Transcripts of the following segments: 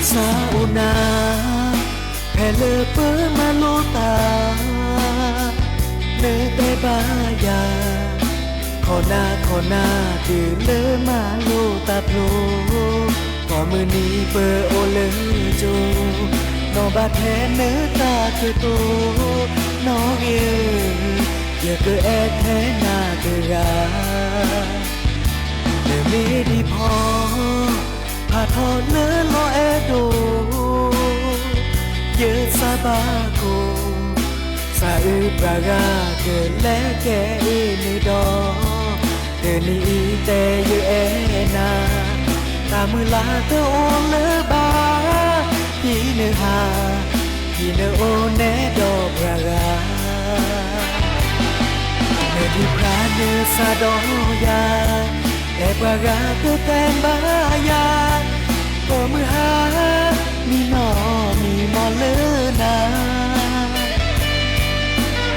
စၢ်အိၣ်နၤ ဖဲလၢပမၤလိတၢ် နတဲဘၣ်ယၤ ခိၣ်နၢ်ခိၣ်နၢ်တုၤလၢမၤလိတၢ်ဖျိ ကိးမုၢ်နံၤပအိၣ်လၢကၠိ နီၢ်ဘၣ်ထဲနတၢ်ကတိၤ နီၣ်ဂ့ၤဧၢ, ယကအဲၣ်ထဲနၤတဂၤ နမ့ၢ်ဒံဖီ ဖးထီလၢလီၤအဲၣ်ဒိး ယစၢ်ဘၣ်ကိၢ် စၢ်အုၣ်ပှၤဂၤကလဲၤကဲအ့ၣ်န့ၣ်ဒီး တနံၤအံၤတဲယအဲၣ်နၤ တၢ်မုၢ်လၢ်တအိၣ်လၢၤဘၣ် ဟံးနဟါ ဟံးနအိၣ်နဲဒီးပှၤဂၤ နဒံးဖျါနစၢ်ဒီးယၤ အဲၣ်ပှၤဂၤတတဲဘၣ်ယၤ ကိးမုၢ်ဟါ မံနီၢ်မံမီၢ်လၢနၤ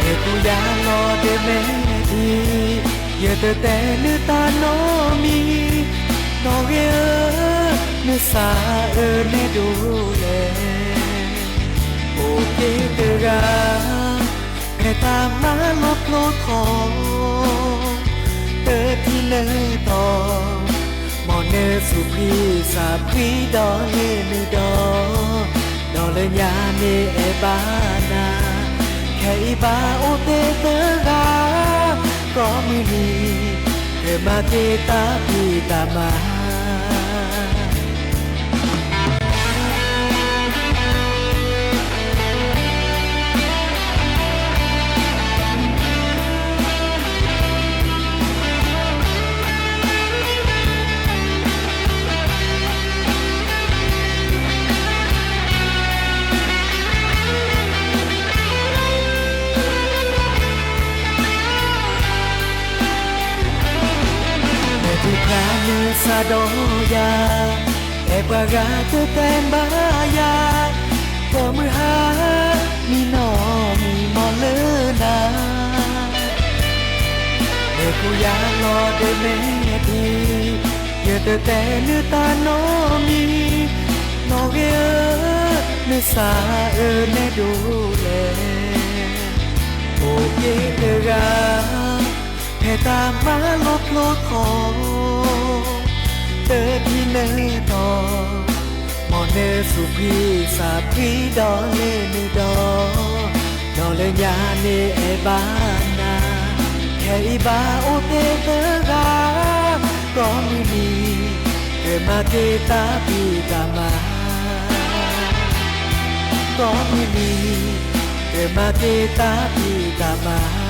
နကူယၤလီၤဒဲမဲာ်ထံ ယတတဲနတၢ်နီတမံၤ နီၣ်ဂ့ၤဧၢ နစၢ်အၢနဲဒိၣ်လဲၣ် အိၣ်က့ၤတဂၤ ဖဲတၢ်မၤလီၤဖျိထီၣ် တထံၣ်လၢတီၤ မ်နစူးဖှံစၢ်ဖှံဒီးလ့ၣ်နုာ်ဒီး ဒီးလၢညါန့ၣ်အဲၣ်ဘၣ်နၤ ခဲအံၤဘၣ်အိၣ်သ့တဂၤ ကိးမုၢ်နံၤ ကမၤက့ၤတၢ်ဖံးတၢ်မၤ နဒံးဖျါနစၢ်ဒီးယၤ အဲၣ်ပှၤဂၤတတဲဘၣ်ယၤ ကိးမုၢ်ဟါ မံနီၢ်မံမီၢ်လၢနၤ နကူယၤလီၤဒဲမဲာ်ထံ ယတတဲနတၢ်နီတမံၤ နီၣ်ဂ့ၤဧၢ နစၢ်အၢနဲဒိၣ်လဲၣ် အိၣ်က့ၤတဂၤ ဖဲတၢ်မၤလီၤဖျိထီၣ် တထံၣ်လၢတီၤ မ်နစူးဖှံစၢ်ဖှံဒီးလ့ၣ်နုာ်ဒီး ဒီးလၢညါန့ၣ်အဲၣ်ဘၣ်နၤ ခဲအံၤဘၣ်အိၣ်သ့တဂၤ ကိးမုၢ်နံၤ ကမၤက့ၤတၢ်ဖံးတၢ်မၤ ကိးမုၢ်နံၤ ကမၤက့ၤတၢ်ဖံးတၢ်မၤ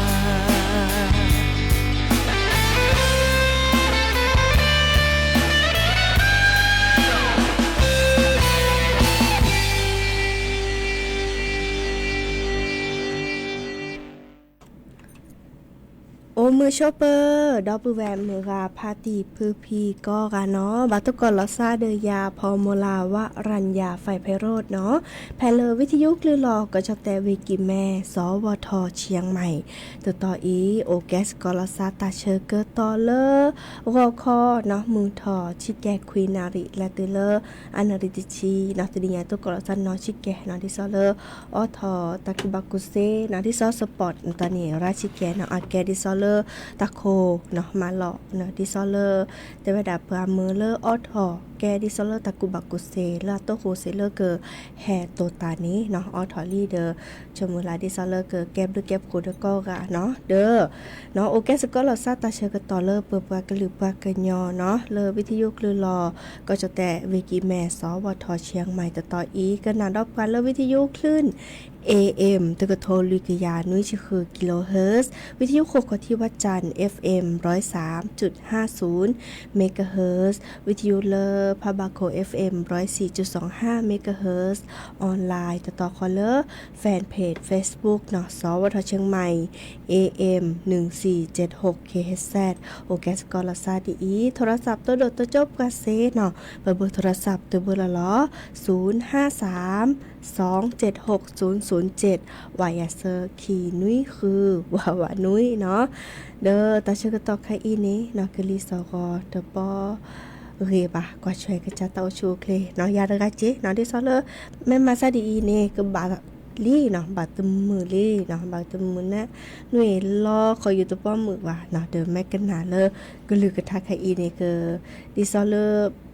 အိၣ်မုာ်ဆိးပၢၤ ဒီပုၢ်ဝဲၢ်မုၢ်ဂၤဖါတံၢ်ဖုဖံကိးဂၤနီၤ ဘၣ်သကိးလီၤစၢ်ဒီးယၤ ဖီမူလၤ ဝရၣ်ယၤ ဖဲဖဲရိၣ်နီၤ ဖဲလၢဝံသယုကလုၢ်လီၤ ကီၢ်ကၠီၣ်တဲၣ်ဝ့ၢ်ကံၢ်မဲ စီၤဝီၤထီၣ် ရှံၣ်မၢၣ် တတီၤအံၤ အိၣ်ကဲစ့ၢ်ကီးလီၤစၢ်တၢ်ဆၢကတီၢ်လၢ ဂီၤခီနီၤ မုၢ်ထီၣ်ဆံကဲခွံနၣ်ရံၣ် လဲၤတုၤလၢ အနၣ်ရံၣ်တဆံနီၤ တနံၤညါသကိးလီၤစၢ်နီၤဆံကဲနီၤ ဒ်သိးလၢ အိးထီၣ်တၢ်ကူၣ်ဘၣ်ကူၣ်သ့နီၤ ဒ်သိး support တၢ်န့ၣ် ရၢဆံကဲနီၤ အကဲဒ်သိးလၢ တၢ်ခိၣ်နီၤ မၤလီၤနီၤ ဒ်သိးလၢ တဲဝဲဒၣ်ပှၤမုၢ်လၢအိးထီၣ် ကဲဒ်သိးလၢတၢ်ကူၣ်ဘၣ်ကူၣ်သ့ လၢအတိၢ်ဃိစ့လၢကဟဲတိာ်တၢ်န့ၣ်နီၤ အိးထီၣ်လံဒီး ဆိကမိၣ်လၢဒ်သိးလၢကကဲဘျုးကဲဖှိၣ်ဒီးကိးဂၤနီၤ ဒီး နီၤ အိၣ်ကဲစ့ၢ်ကီးလီၤစၢ်တၢ်ဆၢကတီၢ်လၢပပှၤကလုာ်ပှၤကညီနီၤ လၢဝံသယုကလုၢ်လီၤ ကီၢ်ကၠီၣ်တဲၣ်ဝ့ၢ်ကံၢ်မဲ စီၤဝီၤထီၣ် ရှံၣ်မၢၣ် တတီၤအံၤ ကနၣ်ဒီးပှၤလၢဝံသယုကလုၢ် A M တကထိလွံၢ်ကယၤနွံဆံဃု kilohertz ဝံသယုဃိၣ်ကီၢ်ထံဝၣ်ကၠၣ် F M ร้อยสามจุดห้าศูนย์ megahertz ဝံသယုလၢဖးဘၣ်ခိၣ် F M ร้อยสี่จุดสองห้า megahertz online တတီၤဃီလၢ fanpage Facebook နီၤ စီၤဝီၤထီၣ် ရှံၣ်မၢၣ် A M หนึ่งสี่เจ็ดหก kilohertz အိၣ်ကဲစ့ၢ်ကီးလီၤစၢ်ဒ်အံၤ ထိရသးပၣ်တိၢ်ဒိၣ်တိစၢၤပှၤစ့နီၤ ပဘၢၣ်ထိရသးပၣ်တဘၢၣ်လီၤလီၤ ศูนย์ห้าสาม สองเจ็ดหกศูนย์ศูนย์เจ็ด ဝၤယၤစၢ ခံနွံဃု ဝၤဝၤနွံနီၤ ဒီးတၢ်ဆၢကတီၢ်ခဲအံၤန့ၣ်နီၤ ကလံၤစီၤဂီၤတဘီ ဂ့ၤဘၣ် ကွၢ်ထွဲကစၢ်တၢ်အိၣ်ဆူၣ်အိၣ်ချ့နီၤ ယၤတဂၤက့နီၤ ဒ်သိးလၢ မ့ၢ်မၤစၢ်ဒ်အံၤန့ၣ် ကဘၣ်လံနီၤ ဘၣ်တမုာ်လံနီၤ ဘၣ်တမုာ်န့ၣ် နွံၣ်လီၤဃီယူၤတပီၢ်မုာ်ဘၣ်နီၤ ဒီးမ့ၢ်ကနၣ်လၢ ကလုၢ်ကထါခဲအံၤန့ၣ် က ဒ်သိးလၢ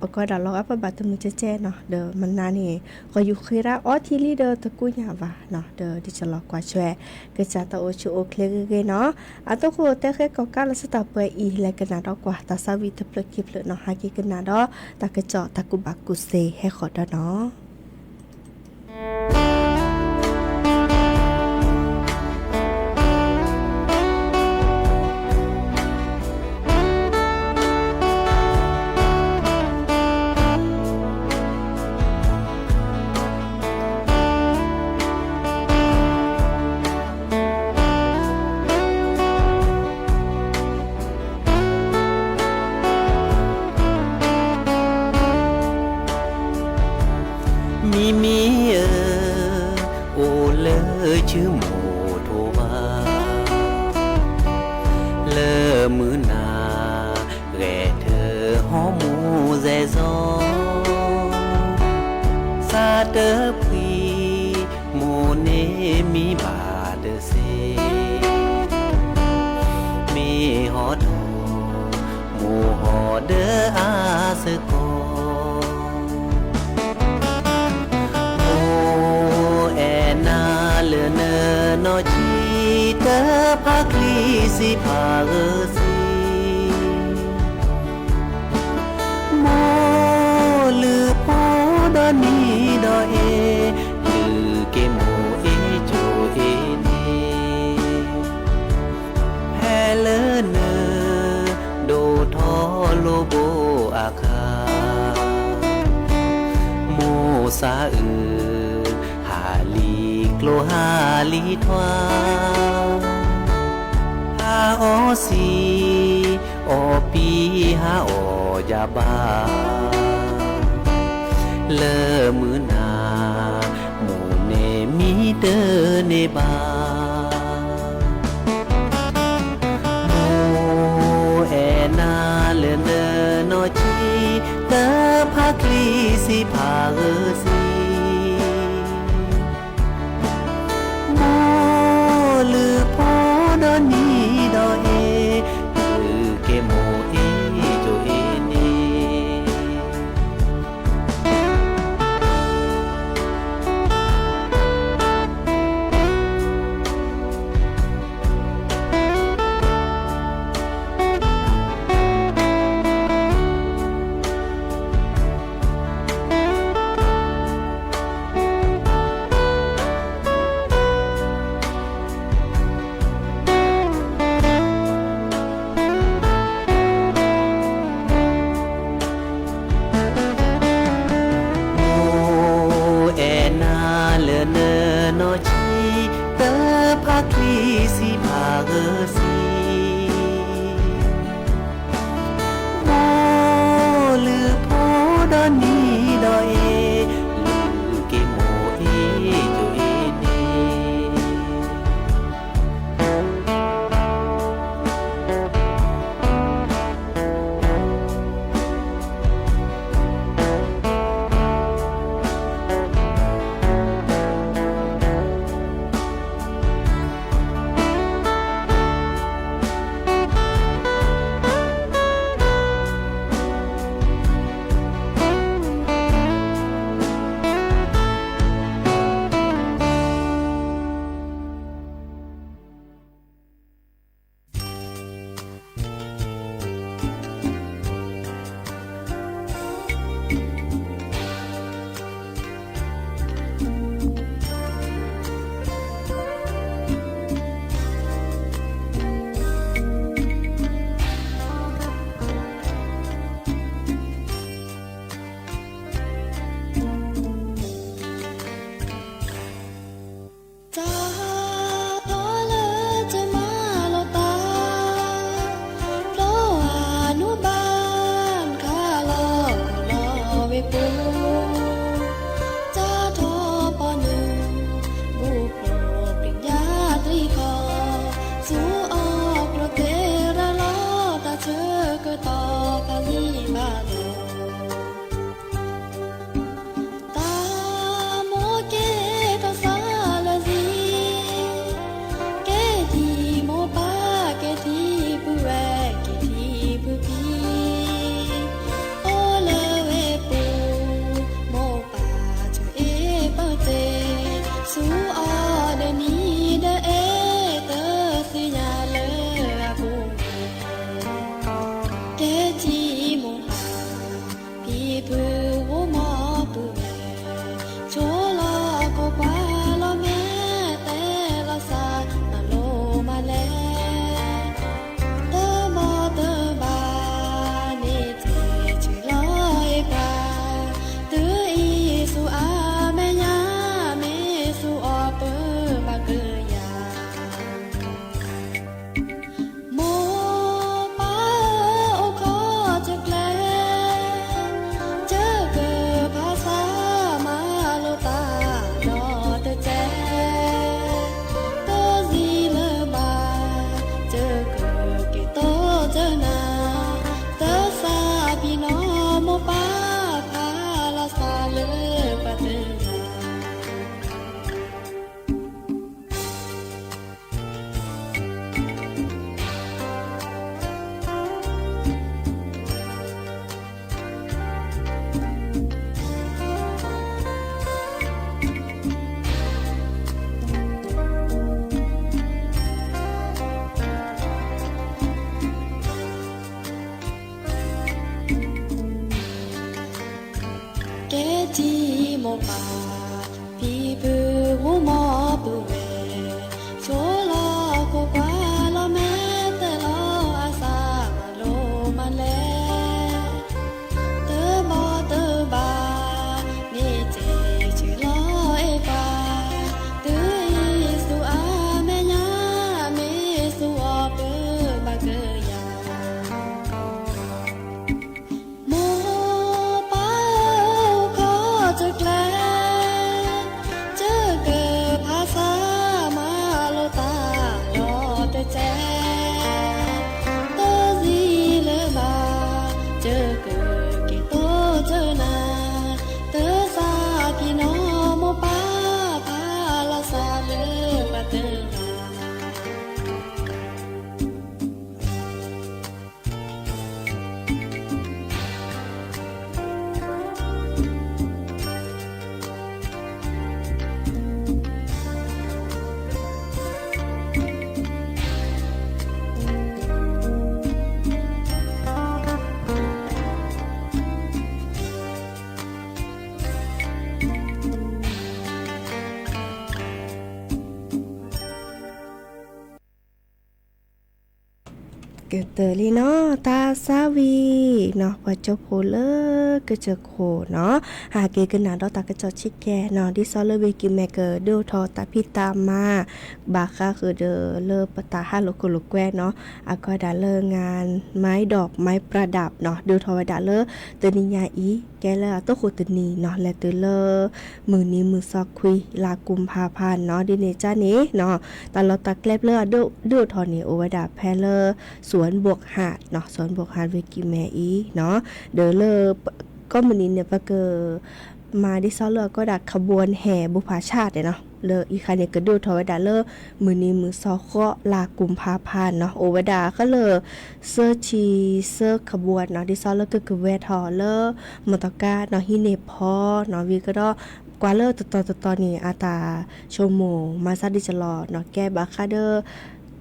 ပကွၢ်ဒၣ်လီၤအါပဘၣ်တမုာ်ကဲကဲနီၤ ဒီးမနုၤန့ၣ် ဃီယူၤဃ့ဒၣ်အီထံလံဒီးတကူၣ်ညါဘၣ်နီၤ ဒီးဒ်သိးလီၤကွၢ်ထွဲ ကစၢ်တၢ်အိၣ်ဆူၣ်အိၣ်ချ့ဂ့ၤဂ့ၤနီၤ အသကိးတဲဃဲကီၢ်ကးလၢဆၢတၢ်ပှဲၤအံၤ လဲၤကနၣ်ဒီးကွၢ် တၢ်သးဝံၣ်တဖျၢၣ်ခံဖျၢၣ်နီၤ ဟဲက့ၤကနၣ်ဒီး တၢ်ကစီၣ်တၢ်ကူၣ်ဘၣ်ကူၣ်သ့ဟဲဃီၤဒီးနီၤ မံမံဧၢ, အိၣ်လၢစုမိၢ်ထိးဘၣ်, လၢမုၢ်နၤ ဂဲၤထၢၣ်ဟီမိၢ်စဲးစီ, သးတဖှံ မိၢ်န့ၣ်မံဘၣ်တသ့, မ့ၢ်ဟီဒီး မိၢ်ဟီဒီးအါစ့ၢ်ကီး, မိၢ်အဲၣ်နၤလၢနနီၢ်ဆံး တဖးချံစံးဖးဧၢစံး, မိၢ်လုၢ်ဖိဒီးနံၤဒီးအ့ၤ, လုၢ်က့ၤမိၢ်အ့ၣ်ကၠိအ့ၣ်န့ၣ်, ဖဲလၢန ဒိၣ်ထီၣ်လိာ်ဘိအခါ, မိၢ်သးအုး ဟးလံကျိဟးလံထွါ, ဟးအီၣ်စံ အီၣ်ပံဟးအီၣ်ယၤဘၣ်, လၢမုၢ်နၤ မိၢ်န့ၣ်မံတန့ၢ်ဘၣ်. မိၢ်အဲၣ်နၤလၢနနီၢ်ဆံး တဖးချံစံးဖးဧၢစံး, မိၢ်လုၢ်ဖိဒီးနံၤဒီးအ့ၤ, လုၢ်က့ၤမိၢ်အ့ၣ်ကၠိအ့ၣ်န့ၣ်. မိၢ်အဲၣ်နၤလၢနနီၢ်ဆံး တဖးချံစံးဖးဧၢစံး, မိၢ်လုၢ်ဖိဒီးနံၤဒီးအ့ၤ, လုၢ်က့ၤမိၢ်အ့ၣ်ကၠိအ့ၣ်န့ၣ်. ကတၢၢ်လံနီၤ တၢ်ဆါဝံၤနီၤ ပှၤကၠိဖိလၢကစၢၢ်ခိၣ်နီၤ ဟးက့ၤကနၣ်ဒီးတၢ်ကစီၣ်ဆံးကဲနီၤ ဒ်သိးလၢဝ့ၢ်ကံၢ်မဲၢ်ကဒုးအိၣ်ထီၣ်တၢ်ဖံးတၢ်မၤ ဘၣ်ဃးဃုာ်ဒီးလၢပတၢ်ဟးလိာ်ခိၣ်လိာ်ကွဲနီၤ အကီဒၣ်လၢ งานไม้ดอกไม้ประดับနီၤ ဒုးအိၣ်ထီၣ်ဝဲဒၣ်လၢ တနံၤညါအံၤ ကဲလၢအတီၢ်ဃိးတနံၤနီၤ လဲၤတုၤလၢ မုၢ်နံၤမုၢ်သီခွံ လါကုမ်ဖါဖါနီၤ ဒ်န့ၣ်ကန့ၣ်နီၤ တၢ်လီၢ်တၢ်ကျဲလၢအဒုးအိၣ်ထီၣ်န့ၣ် အိၣ်ဝဲဒၣ်ဖဲလၢ สวนบวกหาดနီၤ สวนบวกหาด ဝ့ၢ်ကံၢ်မဲၢ်အံၤနီၤ ဒီးလၢ ကိးမုၢ်နံၤန့ၣ် ပက မၤဒ်သိးလၢအကီဒၣ် ขบวนแห่บุพชาติန့ၣ်နီၤ လၢအံၤခါန့ၣ် ကဒုးအိၣ်ထီၣ်ဝဲဒၣ်လၢ မုၢ်နံၤမုၢ်သီဃီ လါကုမ်ဖါဖါနီၤ အိၣ်ဝဲဒၣ်ဃီလၢ သၢဆံသၢ ขบวนနီၤ ဒ်သိးလၢကကဝဲၤထီၣ်လၢ မီၢ်တီၤကါနီၤ ဟံးန့ၢ်ဖီနီၤ ဝံၤကဒီး ကွၢ်လၢတတီၤတတီၤန့ၣ် အတၢ်ဆိကမိၣ်မၤသးဒ်ကလီၤနီၤ ကဲဘၣ်ဃးဒီး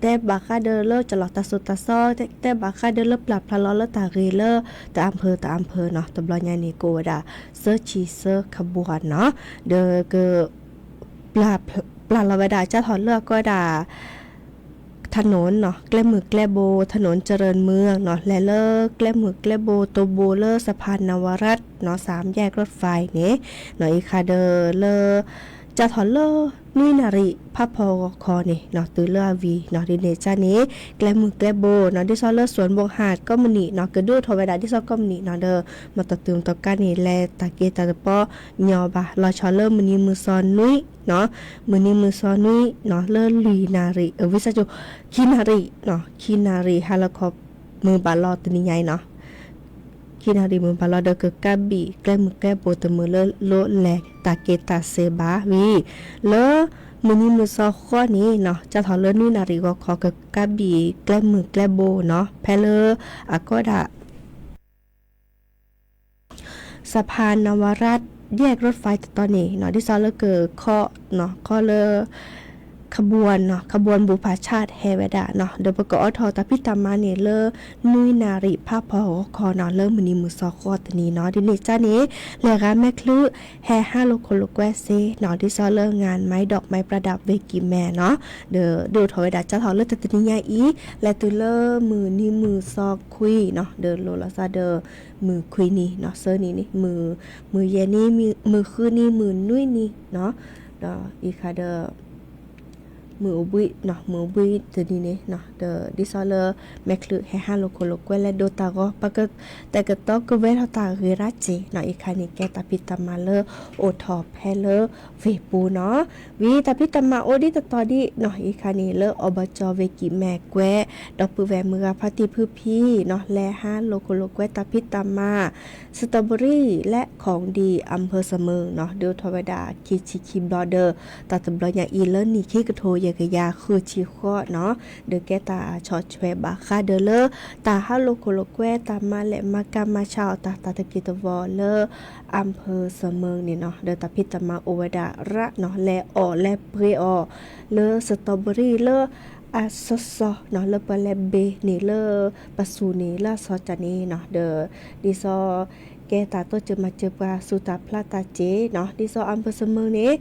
တဲဘၣ်ဃးဒီးလၢကလီၤတၢ်စိတၢ်ကမီၤ တဲဘၣ်ဃးဒီးလၢပျၢ်ဖျါလီၤလၢတၢ်ဂ့ၤလၢ တၢ်အၣ်ဖၢၣ်တၢ်အၣ်ဖၢၣ်နီၤ တဘျီညါန့ၣ် ကအိၣ်ဝဲဒၣ် သၢဆံသၢ ขบวนနီၤ ဒီးက ပျၢ်လီၤဝဲဒၣ် ကၢ်ထီၣ်လၢအကီဒၣ် ถนนနီၤ ကျဲမုၢ်ကျဲဘိ ถนนเจริญเมืองနီၤ လဲၤလၢကျဲမုၢ်ကျဲဘိ တိၢ်ဘိလၢ สะพานนวรัตน์နီၤ สามแยกรถไฟန့ၣ်နီၤ အံၤခါဒီးလၢ ကၢ်ထီၣ်လၢ နွံနၣ်ရံၣ်ဖးဖီဂီၤခီန့ၣ်နီၤ တုၤလၢအဝံၤနီၤ ဒ်န့ၣ်ကန့ၣ် ကျဲမုၢ်ကျဲဘိနီၤ ဒ်သိးလၢ สวนบวกหาดကိးမုၢ်နံၤနီၤ ကဒုးအိၣ်ထီၣ်ဝဲဒၣ်ဒ်သိးကိးမုၢ်နံၤနီၤ ဒီး မီၢ်တီၤတုၤမီၢ်တီၤကါန့ၣ် လဲၤတၢ်က့ၤတၢ်တပီညီဘၣ် လီၤဆီလၢမုၢ်နံၤမုၢ်သီနွံနီၤ မုၢ်နံၤမုၢ်သီနွံနီၤ လၢလွံၢ်နၣ်ရံၣ် အဝံသးစူၤ ခံနၣ်ရံၣ်နီၤ ခံနၣ်ရံၣ်ဟါလီၤခီ မုၢ်ဘၣ်လီၤတနံၤညါအံၤနီၤ ခံနၣ်ရံၣ်မုၢ်ဘၣ်လီၤဒီး ကကးဘံၣ်ကျဲမုၢ်ကျဲဘိတမုာ်လၢ လိၣ်လဲၤတၢ်က့ၤတၢ်စ့ဘၣ်ဝံၤ လၢမုၢ်နံၤမုၢ်သီဃီန့ၣ်နီၤ ကၢ်ထီၣ်လၢနွံနၣ်ရံၣ်ဂီၤခီ ကကးဘံၣ်ကျဲမုၢ်ကျဲဘိနီၤ ဖဲလၢအကီဒၣ် สะพานนวรัตน์ แยกรถไฟတတီၤန့ၣ်နီၤ ဒ်သိးလၢကခီနီၤ ခီလၢ ขบวนနီၤ ขบวนบุพชาติဟဲဝဲဒၣ်နီၤ ဒီးပကအိးထီၣ်တၢ်ဖံးတၢ်မၤန့ၣ်လၢ နွံနၣ်ရံၣ်ဖးဖီဂီၤခီနီၤ လၢမုၢ်နံၤမုၢ်သီဃီတနံၤနီၤ ဒ်န့ၣ်ကန့ၣ် လဲၤဂၤမဲာ်ချံ ဟဲဟးလိာ်ခိၣ်လိာ်ကွဲစ့နီၤ ဒ်သိးလၢ งานไม้ดอกไม้ประดับ ဝ့ၢ်ကံၢ်မဲၢ်နီၤ ဒီးဒုးအိၣ်ထီၣ်ဝဲဒၣ်ကၢ်ထီၣ်လၢတနံၤညါအံၤ လဲၤတုၤလၢမုၢ်နံၤမုၢ်သီခွံနီၤ ဒီးလိၣ်လီၤသးဒီး မုၢ်ခွံနံၤနီၤ သၢနံၤန့ၣ် မုၢ်ယဲၢ်နံၤ မုၢ်ဃုနံၤ မုၢ်နွံနံၤနီၤ ဒီးအံၤခါဒီး မုၢ်အိၣ်ဘှံးနီၤ မုၢ်အိၣ်ဘှံးတနံၤန့ၣ်နီၤ ဒီးဒ်သိးလၢ မဲာ်ချံဟဲဟးလိာ်ခိၣ်လိာ်ကွဲလဲၤဒိတၢ်ဂီၤ ပကတဲာ်ကတီၤကဝဲၤထီၣ်တၢ်ဂ့ၤရၣ်စ့ၤနီၤ အံၤခါန့ၣ် ကဲတၢ်ဖံးတၢ်မၤလၢအိၣ်ထီၣ်ဖဲလၢ ဝ့ၢ်ပူၤနီၤ ဝံၤတၢ်ဖံးတၢ်မၤအိၣ်ဒ်တတီၤဒံးနီၤ အံၤခါန့ၣ်လၢ อบจ ဝ့ၢ်ကံၢ်မဲၢ်ကွဲး ဒီပုၢ်ဝဲၢ်မုၢ်ဂၤဖါတံၢ်ဖုဖံနီၤ လဲၤဟးလိာ်ခိၣ်လိာ်ကွဲတၢ်ဖံးတၢ်မၤ สตรอเบอรี่ และของดี อำเภอเสมิงနီၤ ဒုးအိၣ်ထီၣ်ဝဲဒၣ်ခံဆံခံဘျီဒီး တၢ်တဘျီညါအံၤလၢနံၣ်ခံကထိယဲၢ်ကယၤဃုဆံဃိးနီၤ ဒီးကဲတၢ်ဆီၣ်ထွဲဘၣ်ဃးဒီးလၢ တၢ်ဟးလိာ်ခိၣ်လိာ်ကွဲ တၢ်မၤလဲၣ်မၤကၤမၤဆါအီၣ်တၢ် တၢ်သက့ၢ်တဝီၤလၢ อำเภอเสมิงန့ၣ်နီၤ ဒီးတၢ်ဖံးတၢ်မၤအိၣ်ဝဲဒၣ်ရၣ်နီၤ လဲၤအီၣ်လဲၤပှ့ၤအီၣ် လၢ สตรอเบอรี่ လၢ အစီစီနီၤ လၢပှၤလဲၤဘ့ၣ်န့ၣ်လၢ ပစူၢ်န့ၣ်လၢအစီကၢ်န့ၣ်နီၤ ဒီး ဒ်သိး ကဲတၢ်တိစၢၤမၤစၢၤပှၤဆူၣ်တၢ်ဖျးတၢ်စ့ၤနီၤ ဒ်သိး อำเภอเสมิงန့ၣ်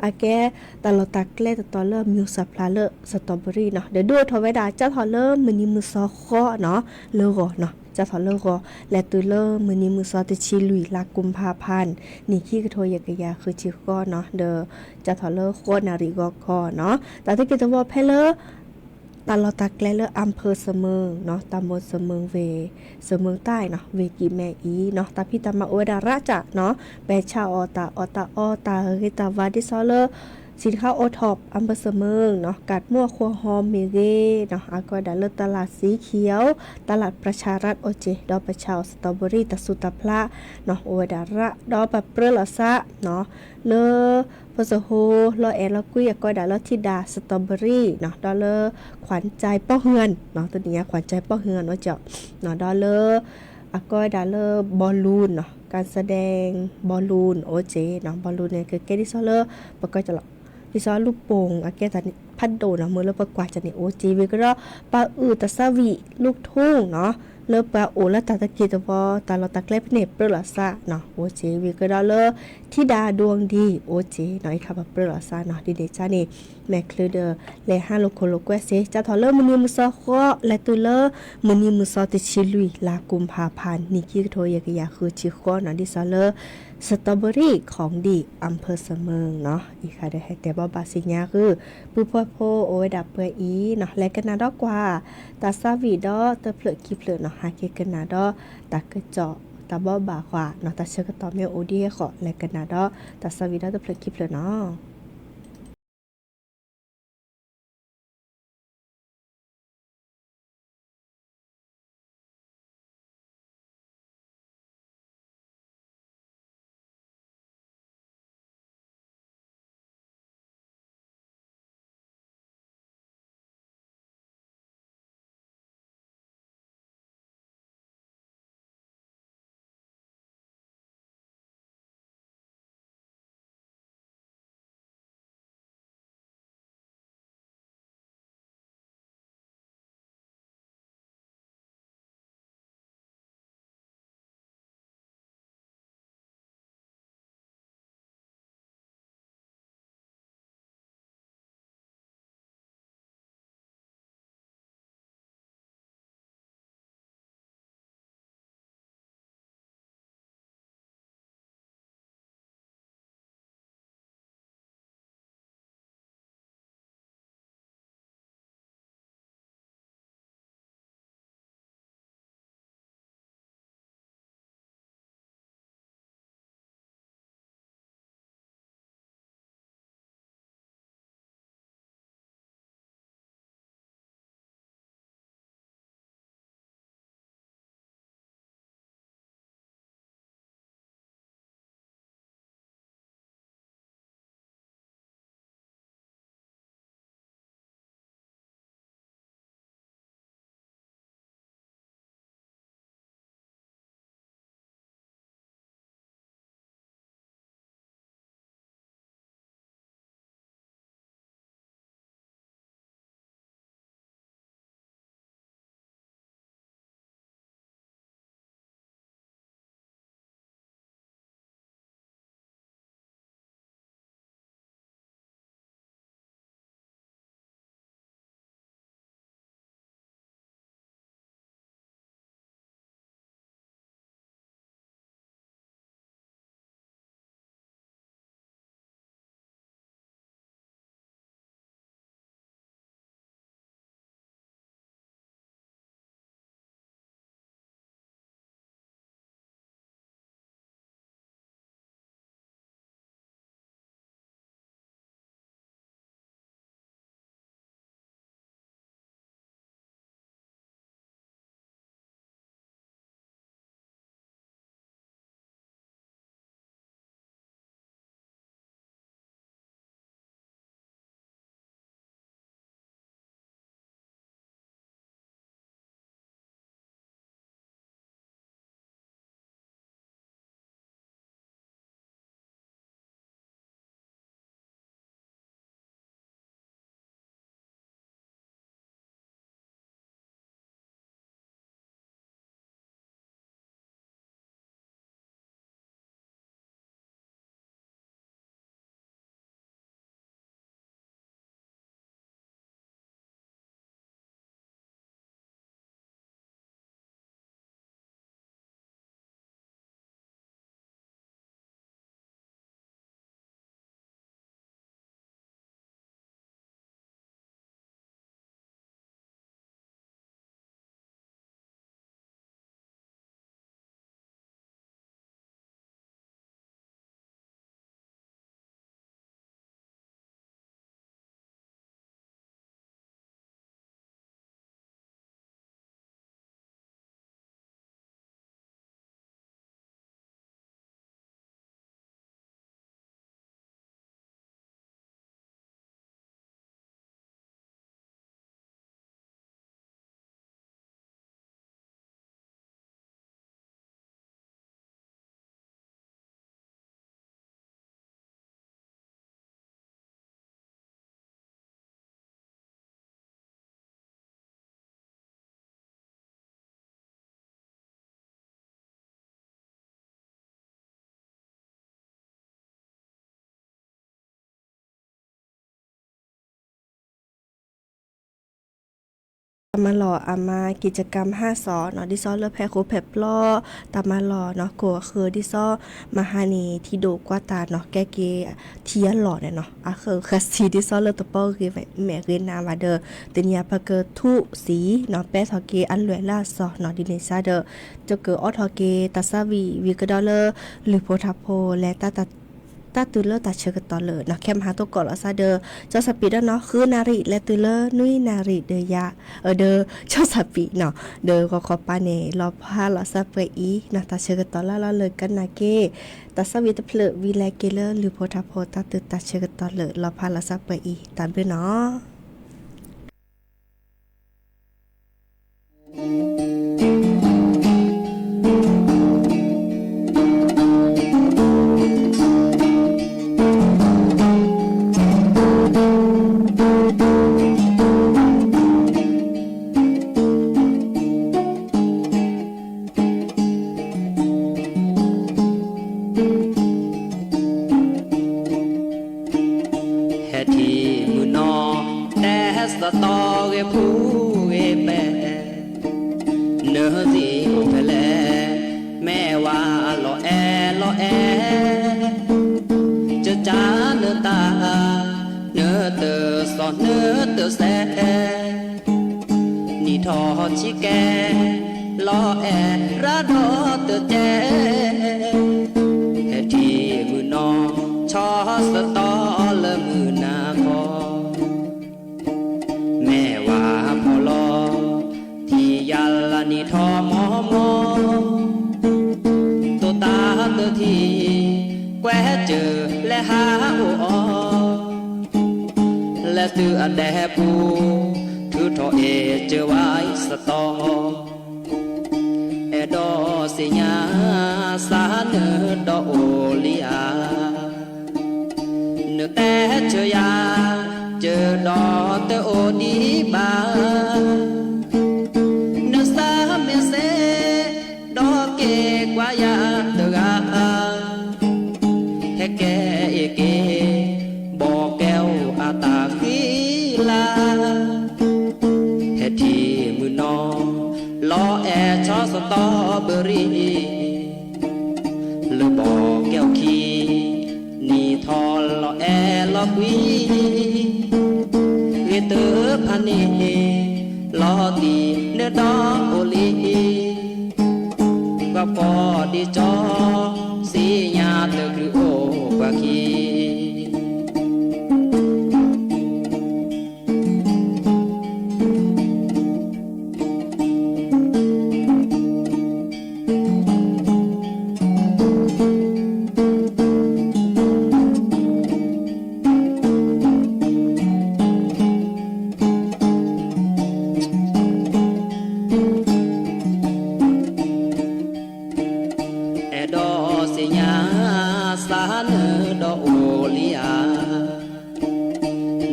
အကဲ တၢ်လီၢ်တၢ်ကျဲတတီၤလၢအမံၤစၢ်ဖျါလၢ สตรอเบอรี่နီၤ ဒီးဒုးအိၣ်ထီၣ်ဝဲဒၣ်ကၢ်ထီၣ်လၢမုၢ်နံၤမုၢ်သီဃီနီၤ လၢဂီၤနီၤ ကၢ်ထီၣ်လၢဂီၤ လဲၤတုၤလၢမုၢ်နံၤမုၢ်သီတဆံလွံၢ် လါကုမ်ဖါဖါ နံၣ်ခံကထိယဲၢ်ကယၤဃုဆံဃိးနီၤ ဒီး ကၢ်ထီၣ်လၢဃိးနၣ်ရံၣ်ဂီၤခီနီၤ တၢ်သက့ၢ်တဝီၤဖဲလၢ တၢ်လီၢ်တၢ်ကျဲလၢ อำเภอเสมิงနီၤ ตำบลเสมิง ဝ့ၢ် เสมิงใต้နီၤ ဝ့ၢ်ကံၢ်မဲၢ်အံၤနီၤ တၢ်ဖံးတၢ်မၤအိၣ်ဝဲဒၣ်ရၣ်စၢ်နီၤ ပဲာ်ဆါအီၣ်တၢ်အီၣ်တၢ်အီတၢ်ဂ့ၤတၢ်ဝါဒ်သိးလၢ สินค้าโอท็อป อำเภอเสมิงနီၤ กาดมั่วครัวฮอมမ့ၢ်ဂ့ၤနီၤ အကီဒၣ်လၢ ตลาดสีเขียว ตลาดประชารัฐအိၣ်က့ၤ ဒီးပဲာ်ဆါအီၣ် สตรอเบอรี่ တၢ်ဆူၣ်တၢ်ဖျးနီၤ အိၣ်ဝဲဒၣ်ရၣ် ဒီးပပြၢလီၤသးနီၤ လၢ ပစဟိ လီၤအဲၣ်လီၤကွံအကီဒၣ်လၢထံၣ်ဒၣ် สตรอเบอรี่နီၤ ဒီးလၢ ขวัญใจป้อเฮือนနီၤ တနံၤညါ ขวัญใจป้อเฮือนအိၣ်က့ၤနီၤ ဒီးလၢ အကီဒၣ်လၢ บอลลูนနီၤ การแสดงบอลลูนအိၣ်က့ၤနီၤ บอลลูนန့ၣ် ကကဲဒ်သိးလၢ ပကီကလီၤ ဒ်သိးလူၢ်ပိၢ်အကဲတၢ်ဖးဒိၣ်နီၤ မ့ၢ်လၢပကွၢ်ကန့ၣ်အိၣ်က့ၤဝံၤကဒီး ပှၤအုၣ်တၢ်သးဝံၣ် ลูกทุ่งနီၤ လၢပှၤအိၣ်လၢတၢ်တက့ၢ်တဝီ တၢ်လီၢ်တၢ်ကျဲဖဲန့ၣ်ပြၢလိာ်သးနီၤ အိၣ်က့ၤ ဝံၤကဒီးလၢ ထံဒါဒူအီၤဒံး အိၣ်က့ၤနီၤ အံၤခါပပြၢလိာ်သးနီၤ ဒ်န့ၣ်ကါန့ၣ် မဲာ်ချံဒီး လဲၤဟးလိာ်ခိၣ်လိာ်ကွဲစ့ၢ် ကၢ်ထီၣ်လၢမုၢ်နံၤမုၢ်သီဃီ လဲၤတုၤလၢ မုၢ်နံၤမုၢ်သီတဆံလွံၢ် လါကူၤဖးဖး နံၣ်ခံကထိယဲၢ်ကယၤဃုဆံဃိးနီၤ ဒ်သိးလၢ စတီဘရံၣ် ခီၣ်ဒံၣ် အၣ်ဖၢၣ်စမၢၣ်နီၤ အံၤခါဒီးဟဲတဲဘီဘၣ်စံညါဃုာ် ပုၢ်ဖိဖိအိၣ်ဝဲဒၣ်ပှဲၤအံၤနီၤ လဲၤကနၣ်ဒီးကွၢ် တၢ်သးဝံၣ်ဒီးတဖျၢၣ်ခံဖျၢၣ်နီၤ ဟးက့ၤကနၣ်ဒီး တၢ်ကစီၣ် တၢ်ဘီဘၣ်ကွၢ်နီၤ တၢ်ဆၢကတီၢ်မ့ၢ်အိၣ်ဒ်ဟဲဃီ လဲၤကနၣ်ဒီး တၢ်သးဝံၣ်ဒီးတဖျၢၣ်ခံဖျၢၣ်နီၤ. တၢ်မၤလီၢ်အမၤ ကံၣ်စကၤမဟါစီၤနီၤ ဒ်သိးလၢဖဲဃိဖဲပျီ တၢ်မၤလီၢ်နီၤ ကိၢ်အဃၢၤဒ်သိး မဟါန့ၣ် ထံဒိၣ်ကွၢ်တၢ်နီၤ ကဲက့ၤ ထံအလီၢ်န့ၣ်နီၤ အဃၢၤဃၢၤဆံးဒ်သိးလၢတပီဂ့ၤမဲာ်ဂ့ၤနၤဘၣ်ဒီး တနံၤအံၤပကထူၣ်စံးနီၤ ပဲထီၣ်က့ၤအလွဲၢ်လၢအစီၤနီၤ ဒ်န့ၣ်စ့ၢ်ဒီး ကကအိးထီၣ်က့ၤတၢ်သးဝံၣ်ဝံၤကဒီးလၢ လုၢ်ဖိထါဖိလဲၤ တၢ်တုၤလၢတၢ်ဆၢကတီၢ်လၢာ်နီၤ ခဲမဟါတကိးလီၤစ့ၢ်ဒီး ကၠီစးပံးဒီးနီၤ ဃုနၣ်ရံၣ် လဲၤတုၤလၢနွံနၣ်ရံၣ်ဒီးယၤ အဒီး ကၠီစးပံးနီၤ ဒီးဂီၤခီပၤန့ၣ် လီၤဖးလီၤစၢ်ပှဲၤအံၤနီၤ တၢ်ဆၢကတီၢ်လၢလီၤလၢကနၣ်က့ၤ တၢ်သးဝံၣ်တဖျၢၣ်ဝံၤလဲၤက့ၤလၢလုၢ်ဖိထါဖိ တၢ်တုၤတၢ်ဆၢကတီၢ်လၢာ် လီၤဖးလီၤစၢ်ပှဲၤအံၤ တၢ်ဘျုးနီၤ. ဟဲထံၣ်မုၢ်နီၤ တဲစတီဂ့ၤဖူဂ့ၤပဲာ် နသံအိၣ်ဖဲလဲၣ် မ့ၢ်ဝၤလီၤအဲၣ်လီၤအဲၣ် ကကၢနတၢ် နတစီၣ်နတစဲး နံၣ်ထီၣ်ဆံးကဲ လီၤအဲၣ်ရၤဒီးတကဲ ဟဲထံၣ်မုၢ်နီၤ ဆီစတီလၢမုၢ်နၤခီ မ့ၢ်ဝၤဖီၣ်လီၤ ထံၣ်ယၤလၢနံၣ်ထီၣ်မီမီ တိၢ်တၢ်တထံၣ် ကွဲးစၢၤလဲၤဟးအိၣ်အီၤ လဲၤတုၤအဒဲပူၤ ထုးထီၣ်အ့ၣ်စၢၤဝဲစတီ အဲၣ်ဒိးသ့ၣ်ညါ စးနၢၤဒီးအိၣ်လံဧါ နတဲဆၢယၤ စၢၤဒီးတအိၣ်ဒံးဘၣ် နစးမ့ၢ်စဲ ဒီးက့ၤကွၢ်ယၤတဂၤ ဟဲကဲအ့ၣ်က့ၤ ဘီကဲအိၣ်အတၢ်ဃံလၤ ဟဲထံၣ်မုၢ်နီၤ လီၤအဲၣ်ဆီစတီဘရံၤ လၢဘီကဲအိၣ်ခံ နံၣ်ထီၣ်လီၤအဲၣ်လီၤကွံ ဂ့ၤတဖၣ်န့ၣ် လီၤတံၢ်နဒီအိၣ်လံ ပှၤဖီၣ်ဒံးကၠီ စံညါတချုးအိၣ်ပှၤခံ အဲၣ်ဒိးသ့ၣ်ညါ စးနၢၤဒီးအိၣ်လံဧါ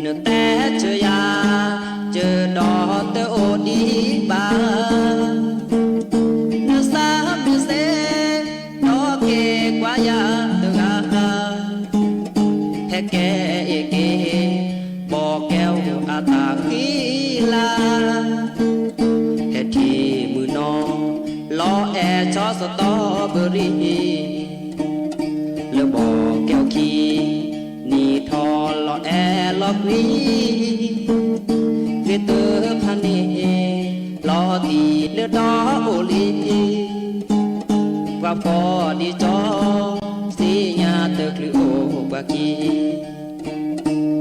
နတဲဆၢယၤ စၢၤဒီးတအိၣ်ဒံးဘၣ် နစးမ့ၢ်စဲ ဒီးက့ၤကွၢ်ယၤတဂၤ ဟဲကဲအ့ၣ်က့ၤ ဘီကဲအိၣ်အတၢ်ဃံလၤ ဟဲထံၣ်မုၢ်နီၤ လီၤအဲၣ်ဆီစတီဘရံၤ လၢဘီကဲအိၣ်ခံ နံၣ်ထီၣ်လီၤအဲၣ်လီၤကွံ ဂ့ၤတဖၣ်န့ၣ် လီၤတံၢ်နဒီအိၣ်လံ ပှၤဖီၣ်ဒံးကၠီ စံညါတချုးအိၣ်ပှၤခံ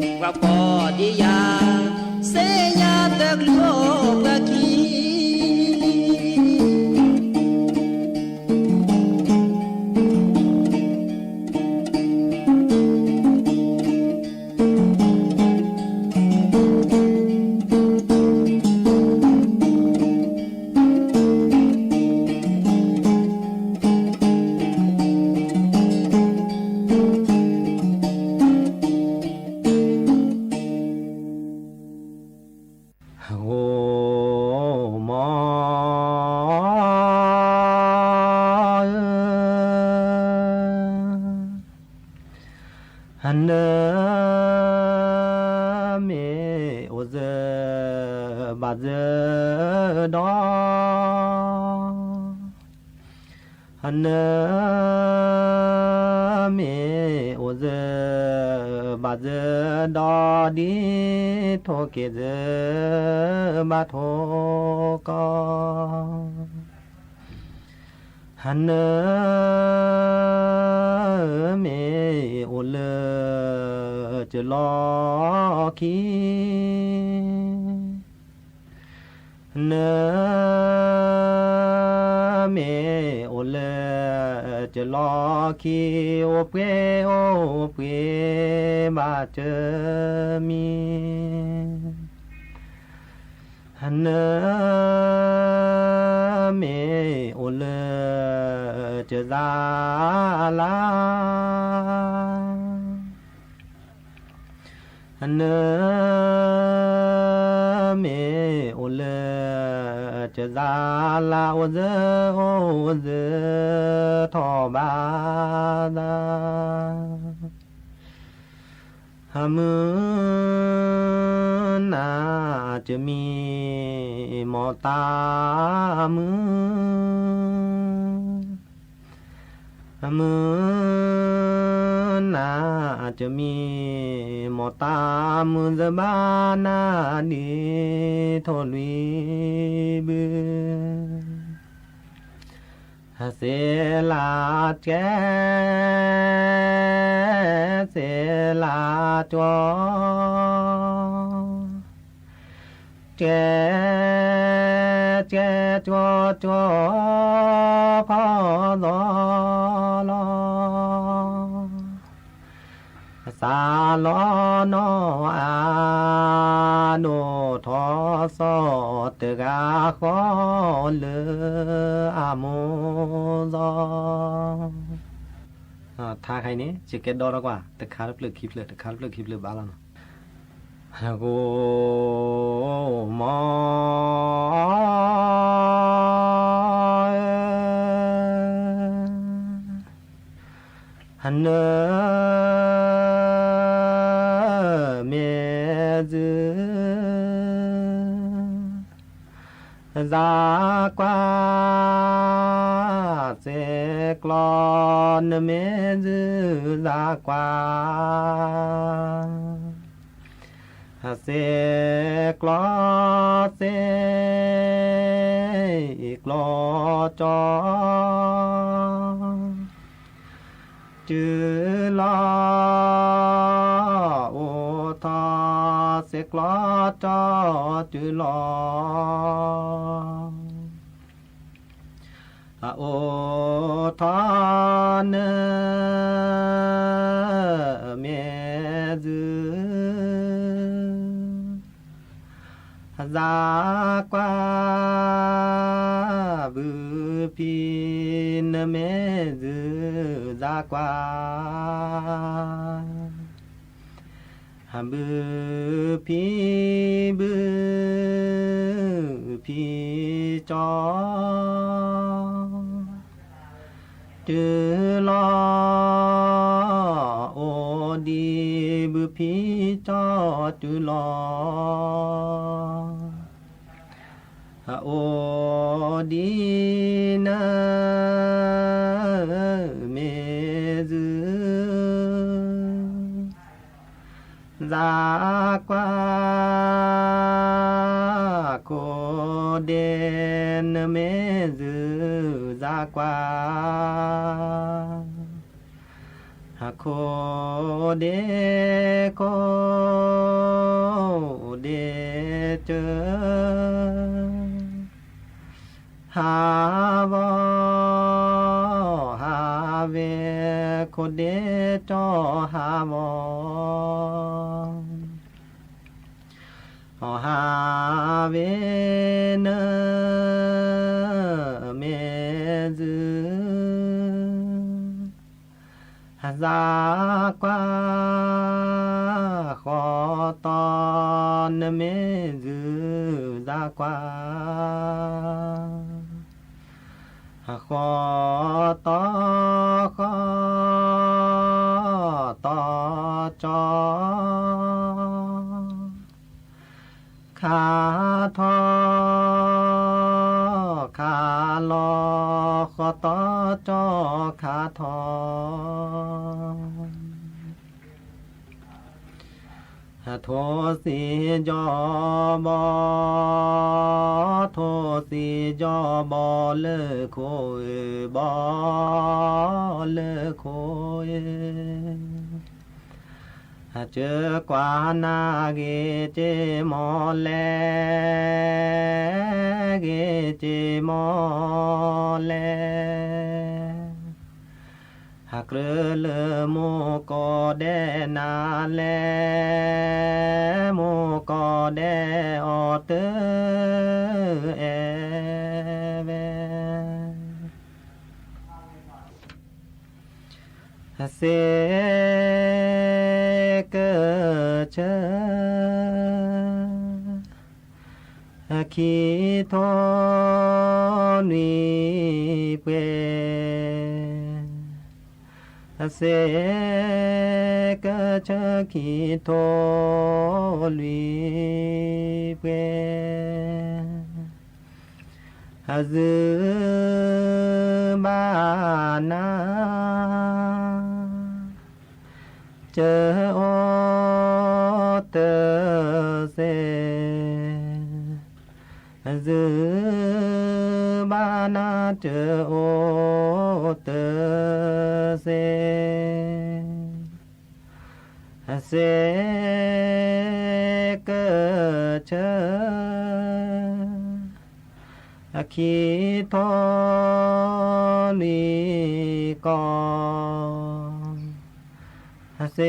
ပှၤဖီၣ်ဒံးယၤ စံညါတချုးအိၣ်ပှၤခံ ဂီၤမီ နမ့ၢ်အိၣ်စၢၤဘၣ် ဒီး နမ့ၢ်အိၣ်လၢ ဘၣ်လၢဒီး ဒ်ထိၣ်က့ၤလၢ ဘၣ်ထိၣ်ကီး, နမ့ၢ်အိၣ်လၢ ကလီၤခံ နမ့ၢ်အိၣ်လၢ ကလီၤခံ အိၣ်ပှဲၤအိၣ်ပှဲၤ ဘၣ်တမံၤ, နမ့ၢ်အိၣ်လၢ ကစၢ်လၢ နမ့ၢ်အိၣ်လၢ ကစၢ်လၢ အိၣ်လၢ အိၣ်လၢထီၣ်ဘးသး, မုၢ်နၤတမံၤ မ်တၢ်မုၢ် မုၢ်နၤတမံၤ မ်တၢ်မုၢ် စဘၣ်နၤ ဒ်ထိၣ်လွံၢ်ဘု စ့လးကဲ စ့လးကၠီ ကဲ ကဲ ကၠီ ကၠီ ဖီၣ်သီလီၤ, စးလီၤနီၢ်အါ ဒိၣ်ထီၣ်စီၤ တဂၤဃီလၢအမိၢ်လီၤ. ထါခါအံၤန့ၣ် ယကဲဒီထီၣ်ကွၢ် တခါတဖျၢၣ်ခံဖျၢၣ် တခါတဖျၢၣ်ခံဖျၢၣ်ဘၣ်လီၤနီၤ. ဂိၢ်မီ နမ့ၢ်ဒုး စၢ်ကွၢ် စ့ကျီ နမ့ၢ်ဒုး စၢ်ကွၢ် စ့ကျီ စ့ကျီကၠီ တုၤလီၤ အိၣ်ထီၣ် စ့ကျီကၠီ တုၤလီၤ အိၣ်ထီၣ် နမ့ၢ်ဒုး စၢ်ကွၢ် ဘုဖံ နမ့ၢ်ဒုး စၢ်ကွၢ် ဘုဖံ ဘုဖံကၠီ တုၤလီၤ အိၣ်ဒံး ဘုဖံကၠီ တုၤလီၤ အိၣ်ဒံး နမ့ၢ်ဒုး စၢ်ကွၢ် ခိၣ်ဒ့ နမ့ၢ်ဒုး စၢ်ကွၢ် ခိၣ်ဒ့ ခိၣ်ဒ့ကၠီ ဟးဂီၤ ဟးဝဲ ခိၣ်ဒ့ကၠီ ဟးဂီၤ ဟးဝဲ နမ့ၢ်ဒုး စၢ်ကွၢ် ဃီတီ နမ့ၢ်ဒုး စၢ်ကွၢ် ဃီတီ ဃီတီကၠီ ခါထီ ဃီသီကၠီခါလီၤ, ဃီသီကၠီခါထီၣ်, ထိၣ်စံယီၤဘီ, ထိၣ်စံယီၤဘီလၢခိၣ်ဧၢ, ဘီလၢခိၣ်ဧၢ, စၢၤကွၢ်နၤဂ့ၤက့ၤမီၢ်လဲၣ်, ဂ့ၤက့ၤမီၢ်လဲၣ်, ကြၢးလၢမိၢ်ကီၢ်ဒဲးနၤလဲၣ်, မိၢ်ကီၢ်ဒဲးအီၤတအဲၣ်ဝဲ စ့ကဆၢ ခံထိလွံၢ်ပှဲၤ, စ့ကဆၢခံထိလွံၢ်ပှဲၤ, စၢၤဘၣ်နၤ စၢၤအိၣ်တစဲး, စၢၤဘၣ်နၤ စၢၤအိၣ်တစဲး, စ့ကဆၢ ခံထိလွံၢ်ကီၢ်, စ့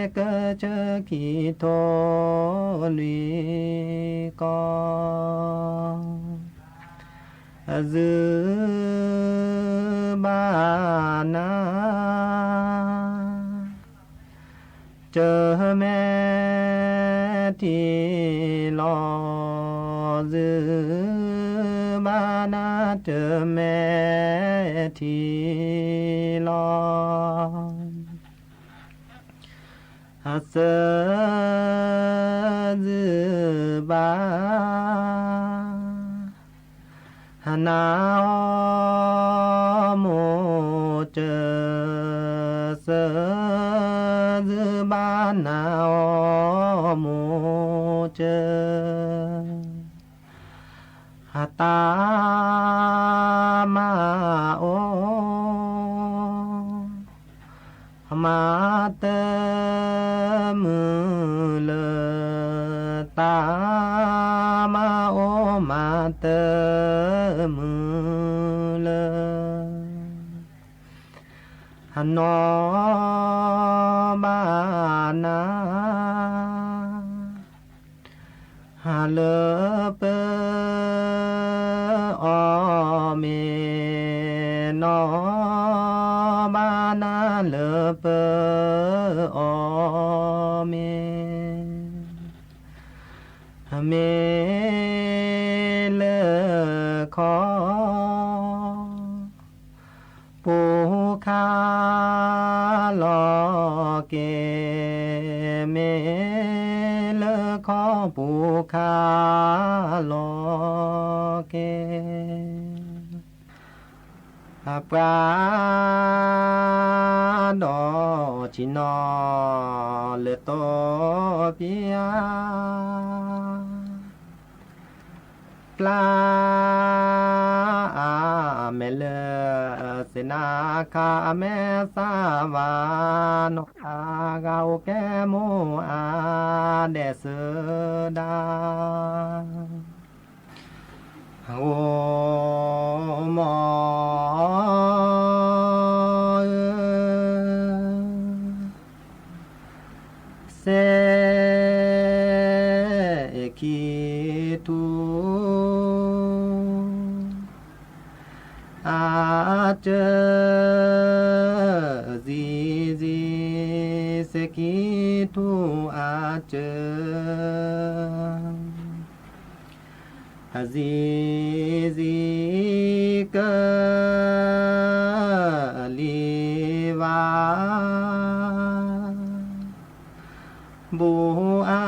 ကဆၢခံထိလွံၢ်ကီၢ်, စၢၤဘၣ်နၤ တမဲာ်ထံလီၤ, စၢၤဘၣ်နၤ တမဲာ်ထံလီၤ, စၢၤဘၣ် နၤအီၤမိၢ်စၢၤ, စၢၤဘၣ်နၤအီၤမိၢ်စၢၤ, တၢ်မၤအိၣ် မၤတမုာ်လၢၤ, တၢ်မၤအိၣ်မၤတမုာ်လၢၤ, နီၢ်ဘၣ်နၤ လၢပအီၣ်မ့ၤ, နီၢ်ဘၣ်နၤလၢပအီၣ်မ့ၤ, မ့ၢ်လၢခီ ပူၤခါလီၤက့ၤ, မ့ၢ်လၢခီပူၤခါလီၤက့ၤ, ပှၤဒီးဆံနီၤလၢတိပျါ ပျၢ်အမဲာ်လၢ စ့နၤခါအမဲာ်သၣ်ဝါနီၤ အဂၤအိၣ်ကဲမိၢ်အါဒဲးစၢၤဒၣ် ဂီၤမီၢ်ဧၢ စဲးခံထူ အစၢ စံစံ စဲးခံထူအစၢ စံစံ က လံၤဝါ ဘူးအါ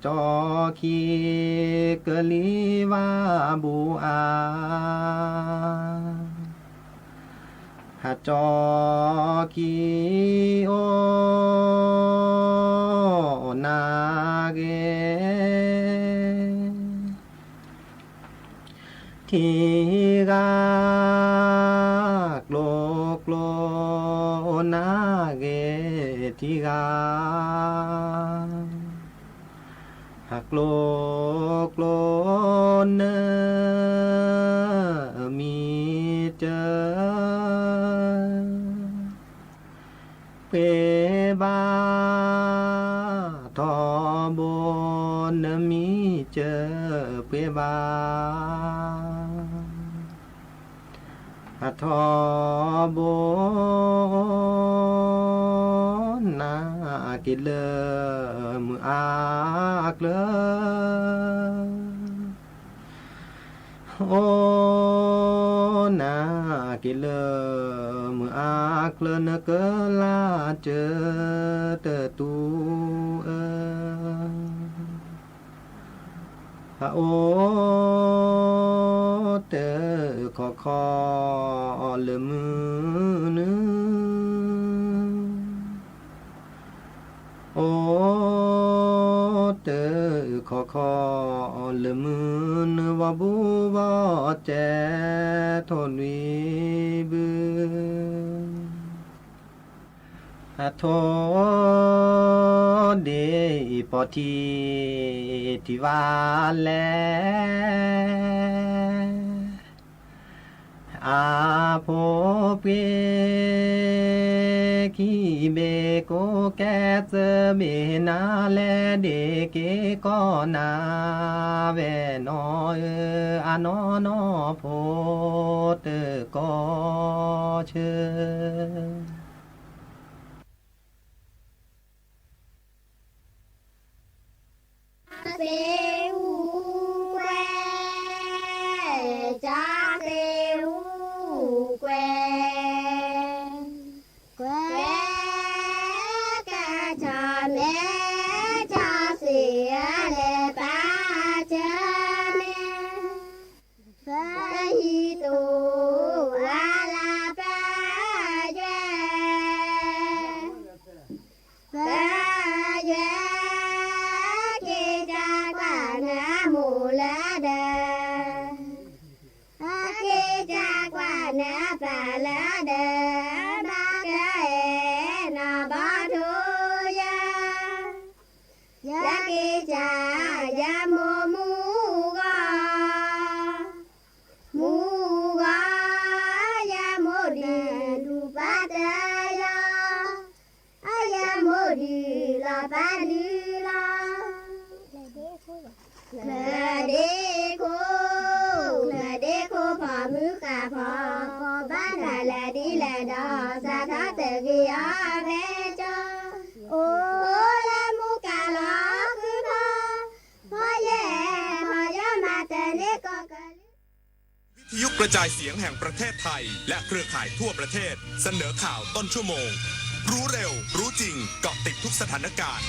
ကၠီ ဟးကၠီခံကလံၤဝါဘူးအါ, ဟးကၠီခံအိၣ်နၢ်ဂ့ၤ, ထံဂၤကျိကျိနၢ်ဂ့ၤထံဂၤ, ဟးကျိကျိနမံၤစၢၤ ပှ့ၤဘၣ်ထီဘိနမံၤစၢၤပှ့ၤဘၣ်, အထီဘိနၢ်က့ၤလၢမုၢ်အါကျၢၤ အိၣ်နၢ်က့ၤလၢမုၢ်အါကျၢၤ နကလၢ်စၢၤတတူၢ်အၢ, အအိၣ်တခီခီလၢမုၢ်နုာ် အိၣ်တခီခီလၢမုၢ်နုာ် ဝီဘူဝီစဲးထိၣ်လွံၢ်ဘု, အထိၣ်ဒ့ၣ်ပီၢ်ထံထံဝါလဲၣ် အဖိပှ့ၤခံဘ့ၣ်ကိးကဲ သၢဘ့ၣ်နၤလဲၣ် ဒ့ၣ်က့ၤကီၢ်နၤဝဲနီၢ်ဧၢ, အနီၢ်နီၢ်ဖိတကီၢ်ဆၢ သ့အူကွဲ, ကၠီသ့အူကွဲ, ကွဲကဆီမဲ ဆီသ့ၣ်အလဲၤပာ်စၢၤန့ၣ် ပဟံၣ်တိၢ်အလၤပၢယွဲၢ်, ပယွဲၢ်က့ၤကကွၢ်နမိၢ်လၢဒၢး, အက့ၤကကွၢ်နပၢ်လၢဒၢး, ဘၣ်ကအဲၣ်နဘီဒိယၤ ယက့ၤကၢ်ယမိၢ်မူဂီၢ်, မူဂီၢ် ယမိၢ်ဒုးလူၤပၢ်တၢ်လီၤ, အယမိၢ်ဒုးလီၤပၢ်ဒုးလီၤ. ချၢၣ်ဒ့ခိၣ်, ချၢၣ်ဒ့ခိၣ်ဖီၣ်မုၢ်ဃၣ်ဖီၣ်, ဘၣ်တၢ်လၢာ်ဒ်လဲၣ်ဒီး စးထီၣ်တဂ့ၤအီၤဖဲကၠီ, အိၣ်လၢမူကၢ်လီၤဃုဖီ, ဖီယဲၢ်ဖီယီၤမၤတၢ်န့ၣ်ကီၢ်ကလံၤ วิทยุกระจายเสียงแห่งประเทศไทยและเครือข่ายทั่วประเทศเสนอข่าวต้นชั่วโมง รู้เร็ว รู้จริง เกาะติดทุกสถานการณ์